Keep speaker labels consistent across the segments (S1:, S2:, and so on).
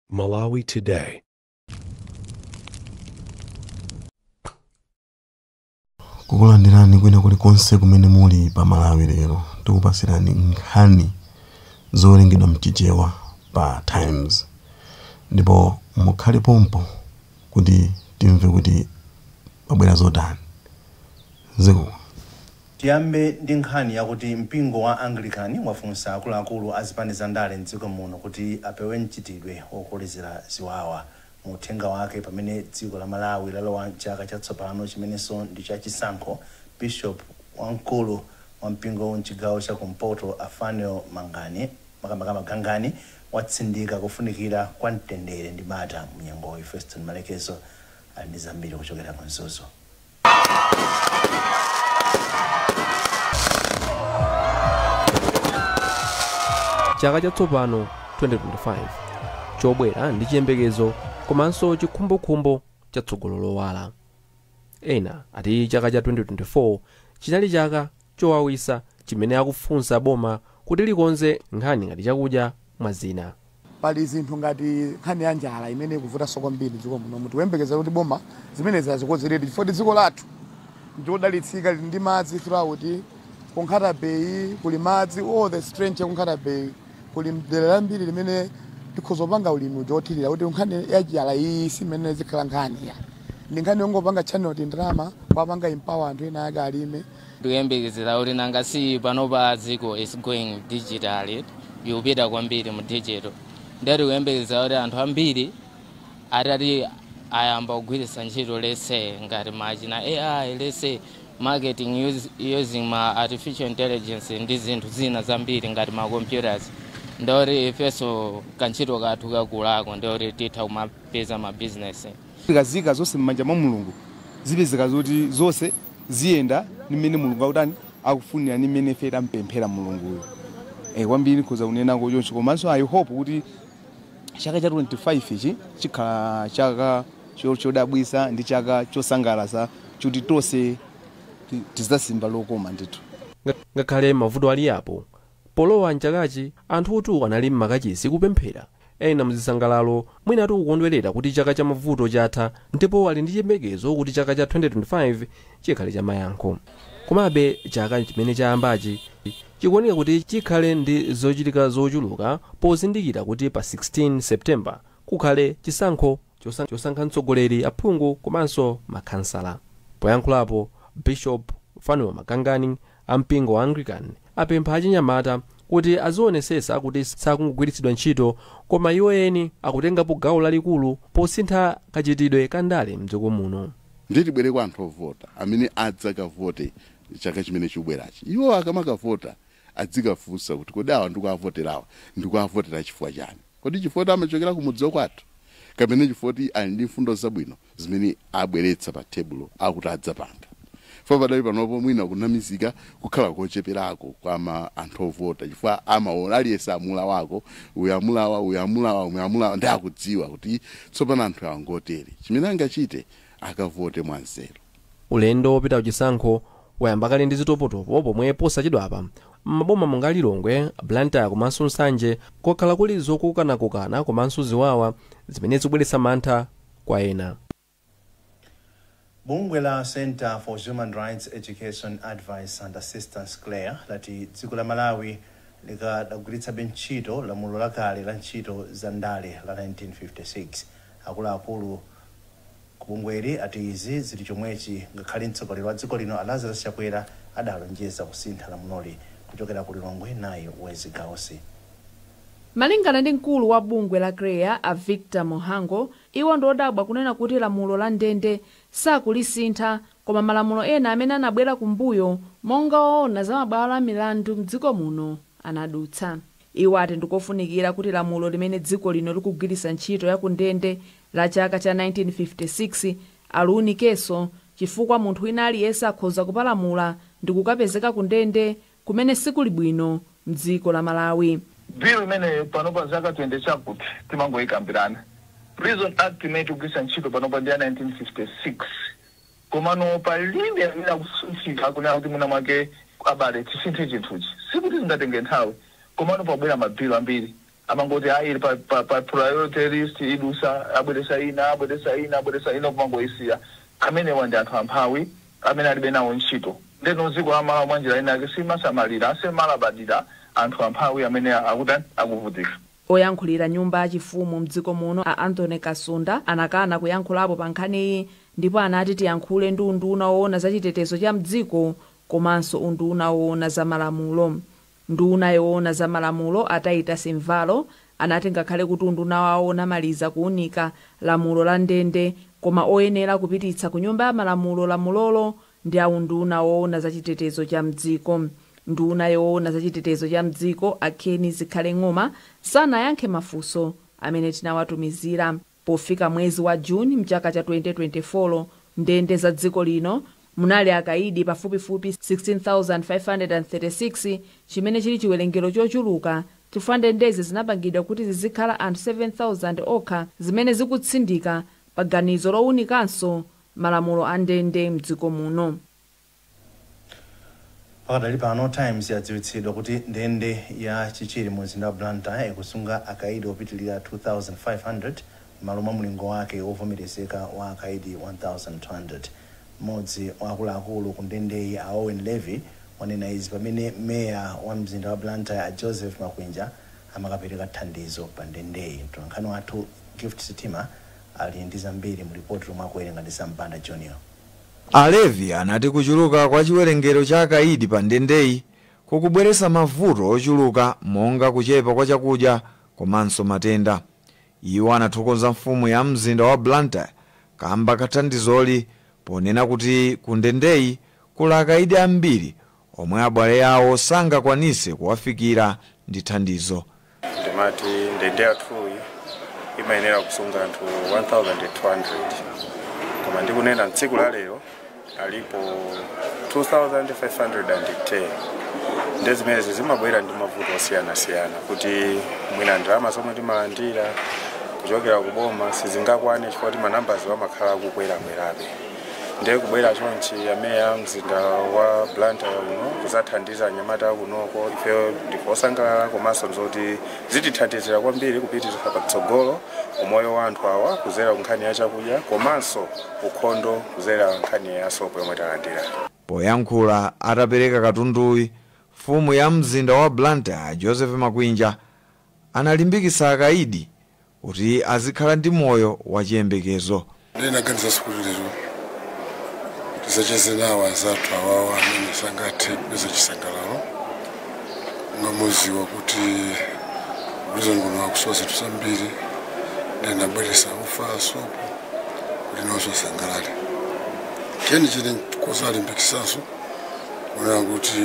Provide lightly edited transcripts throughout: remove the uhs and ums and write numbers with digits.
S1: Malawi Today.
S2: Kukulandirani kwina kulikonse kumene muli pa Malawi lero, tikupasirani nkhani zowerengedwa mchichewa pa Times, ndipo mukhale pompo kuti timve kuti pabwera zotani. Zikomo.
S3: Tiyambe ndi nkhani yakuti mpingo wa Anglican wafunsa akuluakulu a zipani za ndale mdziko muno kuti apewe mchitidwe wokolezera ziwawa. Mu uthenga wake pamene dziko la Malawi lalowa chaka chatsopano chimenenso ndi chachisankho, Bishop wamkulu wa mpingo mchigawo cha kumpoto a Fanuel Mangani makamaka Magangani watsindika kufunikira kwa mtendere ndi bata mnyengoyi. Feston Malekezo ali ndi zambiri kuchokera ku Mzuzu.
S4: Chaka chatsopano 2025 chobwera ndi chiyembekezo komanso chikhumbokhumbo chatsogolo lowala. Ena ati chaka cha 2024 chinali chaka chowawisa chimene akufunsa boma kuti likonze nkhani ngati chakudya mwa zina.
S5: Pali zinthu ngati nkhani ya njala imene ikuvutanso kwambiri dziko muno. Tikuyembekeza kuti boma zimenezi azikonzeredi chifukwa dziko lathu ndilodalitsika, lili ndi madzi throughout. Ku Nkhata Bay kuli madzi, all the strength ya ku Nkhata Bay kuli dera lambiri limene tikhoza kupanga ulimi uja wothirira, kuti nkhani ya njala iyi si imene zikhala nkhani ya ndi nkhani yongopanga channel ndalama kwapanga empower anthu ena ake alime.
S6: Ndikuyembekezera kuti nanga si panopa dziko is going digital, ikupita kwambiri mu digital, ndiye tikuyembekezera kuti anthu ambiri atati ayamba kugwiritsa ntchito, let's say ngati machina AI, let's say marketing using ma artificial intelligence ndi zinthu zina zambiri ngati ma computers, ndoti ifenso kantchito kathu kakulako, ndoti titha kumapeza ma business.
S7: Tikazika zonse m'manja mwa Mulungu, zipezeka zoti zonse ziyenda ndi mmene Mulungu akutani akufunira ndi mmene ife tampemphera Mulunguyo. Kwambiri nkhoza kunenako choncho, komanso I hope kuti chaka cha 25 ichi chikhala chaka chodabwisa ndi chaka chosangalatsa choti tonse tidzasimba lokoma ndithu.
S4: Ngakhale mavuto ali apo, polowa mchakachi anthutu anali m'makachisi kupemphera, ena mzisangalalo, mwinatu kukondwerera kuti chaka cha mavuto chatha ndipo ali ndi chiyembekezo kuti chaka cha 2025 chikhale cha mayankho. Komabe chaka chimene chayambachi chikuoneka kuti chikhale ndi zochitika zochuluka, pozindikira kuti pa 16 September kukhale chisankho chosankha mtsogoleri, aphungu komanso makhansala. Poyankhulapo, Bishop Fanuel Magangani ampingo wa Anglican apempha achinyamata kuti azionesesa kuti sakungogwiritsidwa ntchito, koma iwo eni akutengapo gawo lalikulu posintha kachitidwe ka ndale mdziko muno.
S8: Nditibwere kwa anthu ovota amene adzakavote chaka chimene chikubwerachi. Iwo akamakavota adzikafunsa kuti kodi awa ndikuavoterawa ndikuavotera chifukwa chani? Kodi chifukwa amachokera kumudzi kwathu, kapena chifukwa ali ndi mfundo zabwino zimene abweretsa pa tebulo akuti adzapanga? Chifukwa padali panopo mwina kunamizika kukhala kocheperako kwa anthu ovota, chifukwa amaona aliyense amula wako uyu, amulawa uyu, amulawa uyu, amulawa, ndi akudziwa kuti tsopano anthu awa ngotere. Chimene angachite, akavote mwanzeru.
S4: Ulendo wopita kuchisankho wayamba kale ndi zitopotopo, pomwe posachedwapa maboma monga Lilongwe, Blantyre komanso Nsanje kwakhala kuli zokokanakokana komanso ziwawa zimene zikubweretsa mantha kwa ena.
S3: Bungwe la Center for Human Rights Education, Advice and Assistance, CHREAA, lati dziko la Malawi likadagwiritsabe ntchito lamulo lakale la ntchito za ndale la 1956. Akuluakulu kubungweli ati izi zili chomwechi ngakhale mtsogoleri wa dziko lino a Lazarus Chakwera adalonjeza kusintha lamuloli. Kuchokera ku Lilongwe, naye Wezi Gausi.
S9: Malingana ndi mkulu wa bungwe la CHREAA a Victor Mohango, iwo ndiodabwa kunena kuti lamulo la ndende sakulisintha, koma malamulo ena amene anabwera kumbuyo monga oona za mabwalo a milandu mdziko muno anadutsa. Iwo ati ndikofunikira kuti lamulo limene dziko lino likugwiritsa ntchito ya kundende la chaka cha 1956 aliunikenso, chifukwa munthu wina aliyense akhoza kupalamula ndi kukapezeka kundende, kumene sikuli bwino mdziko la Malawi.
S10: Bill imene panopa zaka 20 chakuti timangoyikambirana, Prison Act imene tikugwiritsa ntchito panopa ndi ya 1956, komano palibe amene akusunthika kunena kuti mwina mwake abale tisinthe chinthuchi. Sikuti zingatenge nthawi, komano pabwera mabilu ambiri. Amangoti ayi, pa priority list idusa, abweresa ina, abweresa ina, abweresa ina, kumangoisiya. Amenewa ndi anthu amphawi amene alibe nawo ntchito. Ndeno dziko la Malawi mwanjira inake simasamalira, simalabadira anthu amphawi amene akutani, akuvutika.
S9: Oyankhulira nyumba yachifumu mdziko muno a Anthony Kasunda anakana kuyankhulapo pa nkhaniyi ndipo anati tiyankhule ndi unduna woona za chitetezo cha mdziko komanso unduna woona za malamulo. Nduna yoona za malamulo a Titus Mvalo anati ngakhale kuti unduna wawo unamaliza kuunika lamulo la ndende, koma oyenera kupititsa ku nyumba ya malamulo lamulolo ndi aunduna woona za chitetezo cha mdziko. Nduna yoona za chitetezo cha mdziko a Ken Zikhale Ng'oma sanayankhe mafunso amene tinawatumizira. Pofika mwezi wa Juni mchaka cha 2024, ndende za dziko lino munali akaidi pafupifupi 16,536, chimene chili chiwerengero chochuluka chifukwa ndendezi zinapangidwa kuti zizikhala anthu 7,000 okha, zimene zikutsindika pa ganizo lowunikanso malamulo a ndende mdziko muno.
S3: Pakadali pano, Times yadziwitsidwa kuti ndende ya Chichiri mu mzinda wa Blantyre ikusunga akaidi opitilira 2500 m'malo mwa mlingo wake wovomerezeka wa akaidi 1200. Mmodzi wa akuluakulu ku ndendeyi, a Owen Levy, wanena izi pamene meya wa mzinda wa Blantyre a Joseph Makwinja amakapereka thandizo pa ndendeyi. Mtolankhani wathu Gift Sitima ali ndi zambiri mu ripoti lomwe akuwerenga ndi Sambanda Junior.
S1: Alevi anati kuchuluka kwa chiwerengero cha akaidi pa ndendeyi kukubweretsa mavuto ochuluka monga kuchepa kwa chakudya komanso matenda. Iwo anathokoza mfumu ya mzinda wa Blantyre kamba kathandizoli, ponena kuti ku ndendeyi kuli akaidi ambiri omwe abale awo sangakwanise kuwafikira ndi thandizo.
S11: Ndimati ndende yathuyi imayenera kusunga anthu 1200, koma ndikunena tsiku la lero alipo 2510. Ndi zimenezi zimabwera ndi mavuto osiyanasiyana, kuti mwina ndalama zomwe timalandira kuchokera kuboma sizingakwane, chifukwa kuti manambazi amakhala akukwerakwerabe. Ndiye kubwera chonchi ameya mzinda wa Blantyre uno kuzathandiza anyamata akunoko, ife ndife osangalala, komanso nzoti zitithandizira kwambiri kupitiriza patsogolo umoyo wa anthu awa kuzera nkhani ya chakudya komanso ukhondo kuzera nkhani ya sopo yomwe talandira.
S1: Poyankhula atapereka katunduyi, mfumu ya mzinda wa Blantyre Joseph Makwinja analimbikitsa akaidi kuti azikhala ndi moyo wachiyembekezo.
S12: Ndinaganiza kuti lero tisacheze nawo anzathu awawo amene sangathe kupeza chisangalalo. Ngamuziwa kuti prison kuno akusowa zinthu zambiri, ndinabweresa ufa, sopo kuti nawonso asangalale. Cheni chili kozalimbikitsanso kunena kuti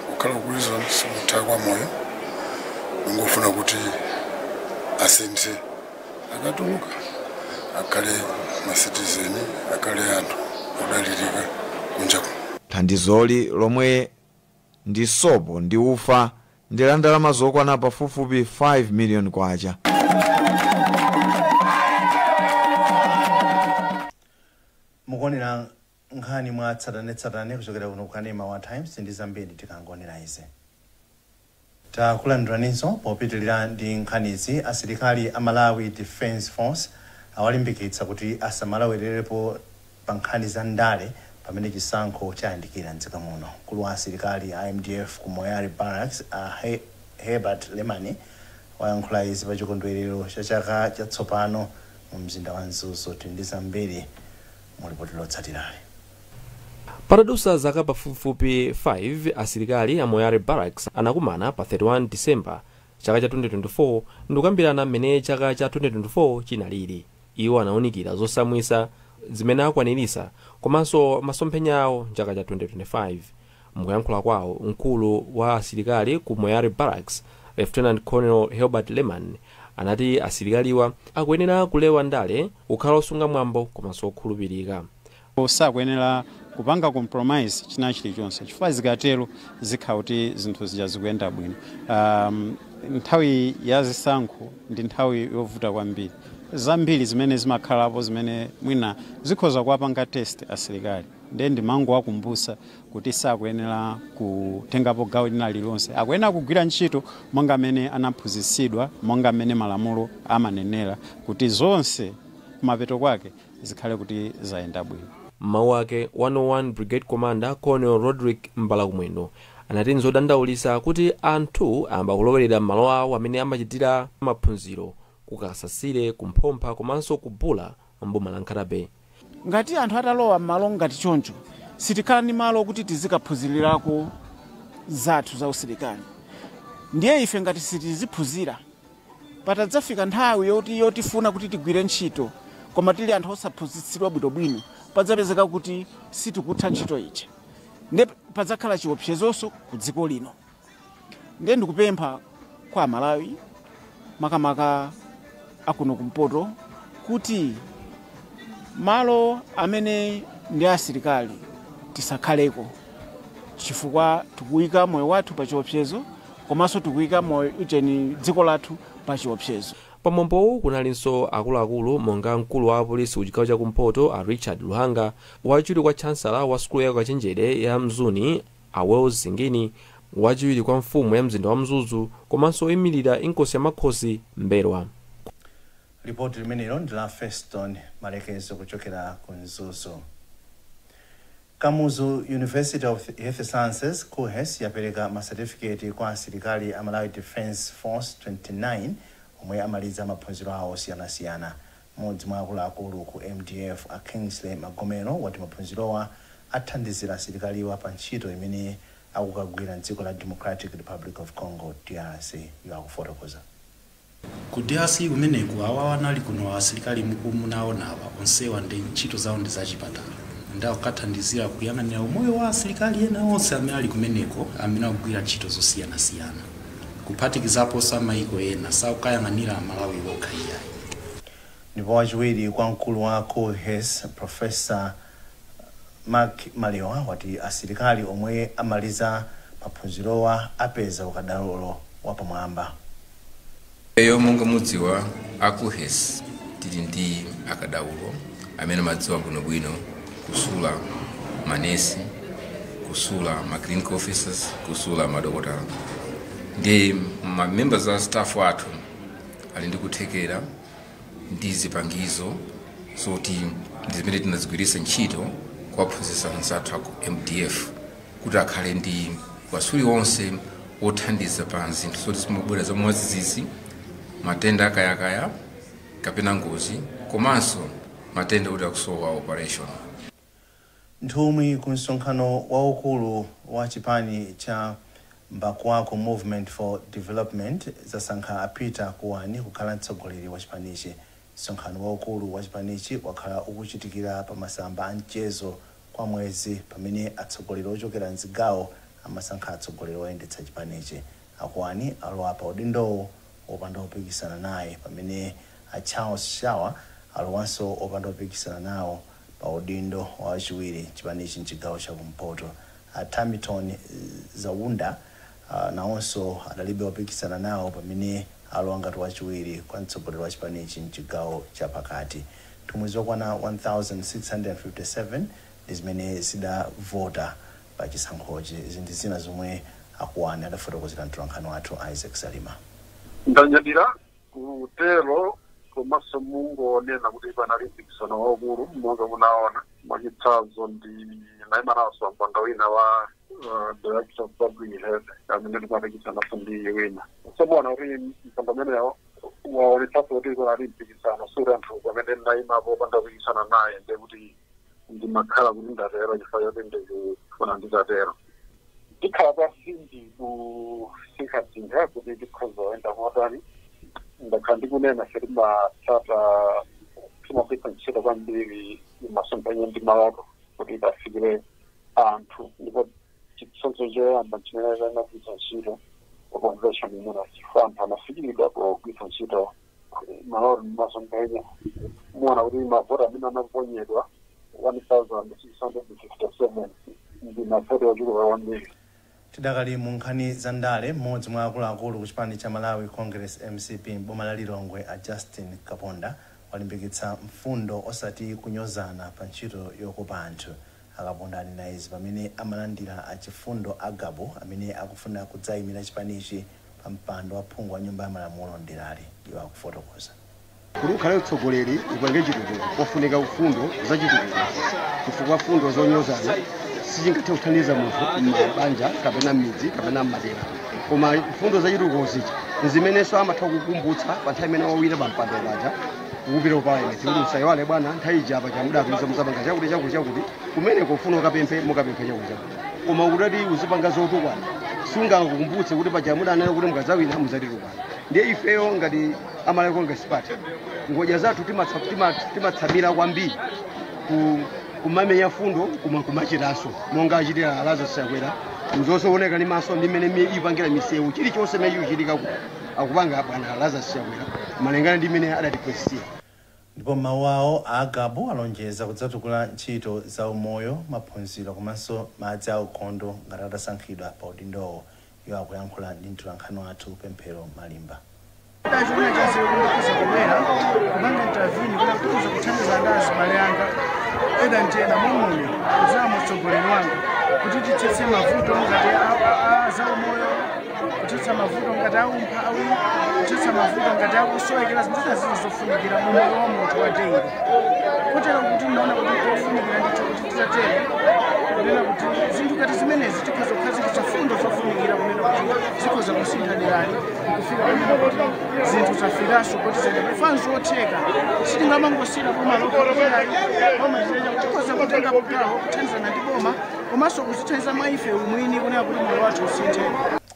S12: kukhala ku prison sikutha kwa moyo, ningofuna kuti asinthe, akatuluka akhale ma citizen, akhale anthu odalirika kunja kuno.
S1: Thandizoli lomwe ndi sopo ndi ufa ndi la ndalama zokwana pafupifupi 5 million kwacha.
S3: Mukuonera nkhani mwa tsatanetsatane kuchokera kuno kukanema wa Times ndi zambiri tikangonera izi. Takulandiraninso popitilira ndi nkhanizi. Asilikali a Malawi Defence Force awalimbikitsa kuti asamalawererepo pa nkhani za ndale pamene chisankho chayandikira mdziko muno. Mkulu wa asilikali a MDF ku Moyale Barracks a Herbert Lemani wayankhula izi pa chikondwerero cha chaka chatsopano mu mzinda wa Mzuzu. Tili ndi zambiri mu ripoti lotsatirali.
S4: Patadusa zaka pafupifupi 5, asilikali a Moyale Barracks anakumana pa 31 Disemba chaka cha 2024 ndikukambirana mmene chaka cha 2024 chinalili. Iwo anawunikira zosamwisa zimene akwanirisa komanso masomphenya awo mchaka cha 2025. Mukuyankhula kwawo, mkulu wa asilikali ku Moyale Barracks Lieutenant Colonel Herbert Leman anati asilikaliwa akuyenera kulewa ndale, kukhala osunga mwambo komanso okhulupirika.
S13: Sakuyenera kupanga compromise china chilichonse, chifukwa zikatero zikhala kuti zinthu zija zikuyenda bwino. Nthawi ya zisankho ndi nthawi yovuta kwambiri. Zambiri zimene zimakhalapo zimene mwina zikhoza kuwapanga test asilikali. Ndiye ndimangowakumbutsa kuti sakuyenera kutengapo gawo lina lililonse, akuyenera kugwira ntchito monga mmene anaphunzitsidwa, monga mmene malamulo amanenera, kuti zonse kumapeto kwake zikhale kuti zayenda bwino.
S4: Mawu ake, 101 Brigade Commander Colonel Roderick Mbalakumwendo anati nzodandaulitsa kuti anthu ayamba kulowerera m'malo awo amene amachitira maphunziro kukasasire, kumphompha komanso kubula mboma la Nkhata Bay.
S14: Ngati anthu atalowa m'malo ngati choncho, sitikhala ndi malo kuti tizikaphunzirirako zathu za usilikali. Ndiye ife ngati sitiziphunzira, patadzafika nthawi yoti yotifuna kuti tigwire ntchito koma tili anthu osaphunzitsidwa bwinobwino, padzapezeka kuti sitikutha ntchito ija, ndiye padzakhala chiopsezonso ku dziko lino. Ndiye ndikupempha kwa Amalawi, makamaka akuno kumpoto, kuti malo amene ndi asilikali tisakhaleko, chifukwa tikuyika moyo wathu pa chiopsezo komanso tikuyika moyo ucheni dziko lathu pa chiopsezo.
S4: Pamwambowu kunalinso akuluakulu monga mkulu wa apolisi ku chigawo chakumpoto a Richard Luhanga, wachiwiri kwa chancellor wa sukulu ya ukachenjede ya Mzuni a Wells Zingini, wachiwiri kwa mfumu ya mzinda wa Mzuzu komanso oyimirira Inkosi ya Makhosi Mbelwa.
S3: Ripoti limenelo ndi la Feston Malekezo kuchokera ku Mzuzu. Kamuzu University of Health Sciences, KUHeS, yapereka masatifiketi kwa asilikali a Malawi Defence Force 29 omwe amaliza maphunziro awo osiyanasiyana. Mmodzi mwa akuluakulu ku MDF a Kingsley Magomero wati maphunzirowa athandizira asilikaliwa pa ntchito imene akukagwira mdziko la Democratic Republic of Congo, DRC. Iwo akufotokoza.
S15: Ku DRC kumeneku, awa anali kuno asilikali mukunaonawa onsewa ndi ntchito zawo ndi zachipatala, ndi akukathandizira kuyang'anira umoyo wa asilikali ena onse amene ali kumeneko amene akugwira ntchito zosiyanasiyana, kuphatikizaponso amayiko ena, sakukayang'anira Amalawi okha iyayi.
S3: Ndipo wachiwiri kwa mkulu wa KUHeS, Professor Mark Malewa, wati asilikali omwe amaliza maphunzirowa apeza ukadaulo wapamwamba.
S16: Eyo, monga mudziwa, a KUHeS tili ndi akadaulo amene amadziwa bwinobwino kusula manesi, kusula ma clinical officers, kusula madokotala, ndi ma members a staff athu ali ndi kuthekera ndi zipangizo zoti ndi zimene tinazigwiritsa ntchito kuwaphunzitsa anzathu aku MDF kuti akhale ndi ukaswiri wonse wothandiza pa zinthu zoti zimabwera zamwadzidzidzi, matenda akayakaya kapena ngozi, komanso matenda kuti akusowa operation.
S3: Nthumwi ku msonkhano waukulu wa chipani cha Mbakuwaku Movement for Development zasankha a Peter Kuwani kukhala mtsogoleri wa chipanichi. Msonkhano waukulu wa chipanichi wakhala ukuchitikira pa masamba a mchezo kwa mwezi, pamene atsogoleri ochokera mzigawo amasankha atsogoleri oyendetsa chipanichi. Akuwani alowa pa udindowo opanda opikisana naye, pamene a Charles Shawa alowanso opanda opikisana nawo pa udindo wachiwiri chipanichi mchigawo chakumpoto. A Tamiton Zawunda nawonso adalibe opikisana nawo pamene alowa ngati wachiwiri kwa mtsogoleri wa chipanichi mchigawo chapakati. Nthumwi zokwana 1657 ndi zimene zidavota pa chisankhochi. Izi ndi zina zomwe Akuwani adafotokozera mtolankhani wathu Isaac Salima.
S17: Ndanyadira kutero, komanso mungonena kuti panali mpikisano waukulu monga munaona. Mwachitsanzo, ndi nayimananso mpando wina wa Director of Public Health amene timapikisanaso ndi wina. Somuona kuti mpando umenewo waonetsanso kuti panali mpikisano, suri anthu pamene ndayimapo opanda kupikisana naye, ndiye kuti ndimakhala kuti ndatero chifukwa choti ndikufuna nditatero. Ndikhala pasi ndikusinkhasinkha kuti tikhoza kuyenda motani. Ndakhala ndikunena fe timatsata, timagwiritsa ntchito kwambiri masomphenya ndi maloto kuti tafikire anthu, ndipo chitsanzo choyamba chimene tinagwiritsa ntchito pa convention imene, chifukwa anthu anafikiridwa pogwiritsa ntchito maloto ndi masomphenya. Muona kuti mavoti amene anaponyedwa 1657 ndi mavoti ochuluka kwambiri.
S3: Tidakali mu nkhani za ndale, mmodzi mwa akuluakulu ku chipani cha Malawi Congress, MCP, m'boma la Lilongwe a Justin Kaponda walimbikitsa mfundo osati kunyozana pa ntchito yokopa anthu. Akaponda anena izi pamene amalandira achifundo Agabu amene akufuna kudzayimira chipanichi pa mpando wa phungu wa nyumba ya malamulo mderali. Iwo akufotokoza.
S18: Kuti ukhale utsogoleri upange chitukuko, pofunika ufundo za chitukuko, chifukwa fundo zonyozana sichingathe kuthandiza munthu m'mabanja kapena m'midzi kapena m'madera, koma fundo za chitukuko zija nzimenenso amatha kukumbutsa pa nthawi imene wawina pa mpando paja kukupita kuparliament kuti usayiwale bwana, nthawi ija apa chamudatumiza muzapanga chakuti chakuti chakuti, kumeneko ufuna ukapemphe mukapemphe chakuti chakuti. Koma kutati uzipanga zotukwana, sungakukumbutse kuti paja mudanena kuti mukadzawina muzatitukwana. Ndiye ifeyo ngati Amalawi Congress Party, ngodya zathu timatsamira kwambiri kumamenya fundo koma kumachitanso monga achitira Lazarus Chakwera, nzosooneka ndi maso ndi mmene ipangira misewu, chilichonse mmene chikuchitika akupanga bwana Lazarus Chakwera malingana ndi mmene adatiphunzitsira.
S3: Ndipo mawu awo, Agabu alonjeza kudzatukula ntchito za umoyo, maphunziro komanso madzi aukhondo ngati atasankhidwa pa udindowo. Iwo akuyankhula ndi mtolankhani wathu Pemphero Malimba.
S19: Chimene chanzeru kundikhoza kubwera kupanga intervene kuti kuza kuthandiza ndi azibale anga ena ndi ena momwe kudzera mutsogoleri wanga kuti tithetse mavuto ngati za umoyo, kuthetsa mavuto ngati aumphawi, kuthetsa mavuto ngati akusowekera zinthu zina zofunikira mu moyo wa munthu wa daily, kotero kuti ndinaona kuti kofunikira ndithu kuti titatere kunena kuti zinthu ngati zimenezi tikhoza kukhazikitsa fundo zofunikira kunena kuti zikhoza kusintha derali nkufika kunena kuti zinthu zafikanso kuti zende fanso otheka. Sitingamangosiyira boma lokhayi, boma tikhoza kutenga gawo kuthandizana ndi boma komanso kuzithandiza mwa ife umwini kunena kuti moyo wathu usinthe.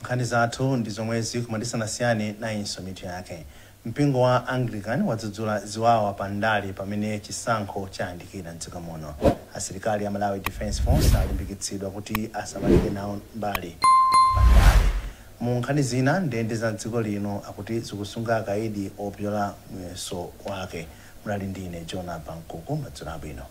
S3: Nkhani zathu ndi zomwezi, koma tisanasiyane nayinso mitu yake. Mpingo wa Anglican wadzudzula ziwawa pa ndale pamene chisankho chayandikira mdziko muno. Asilikali a Malawi Defence Force alimbikitsidwa kuti asamalire nawo mbali pa ndale. Mu nkhani zina, ndende za dziko lino akuti zikusunga akaidi opyola muyeso wake. Munali ndine Jona Bankuku, madzulo abwino.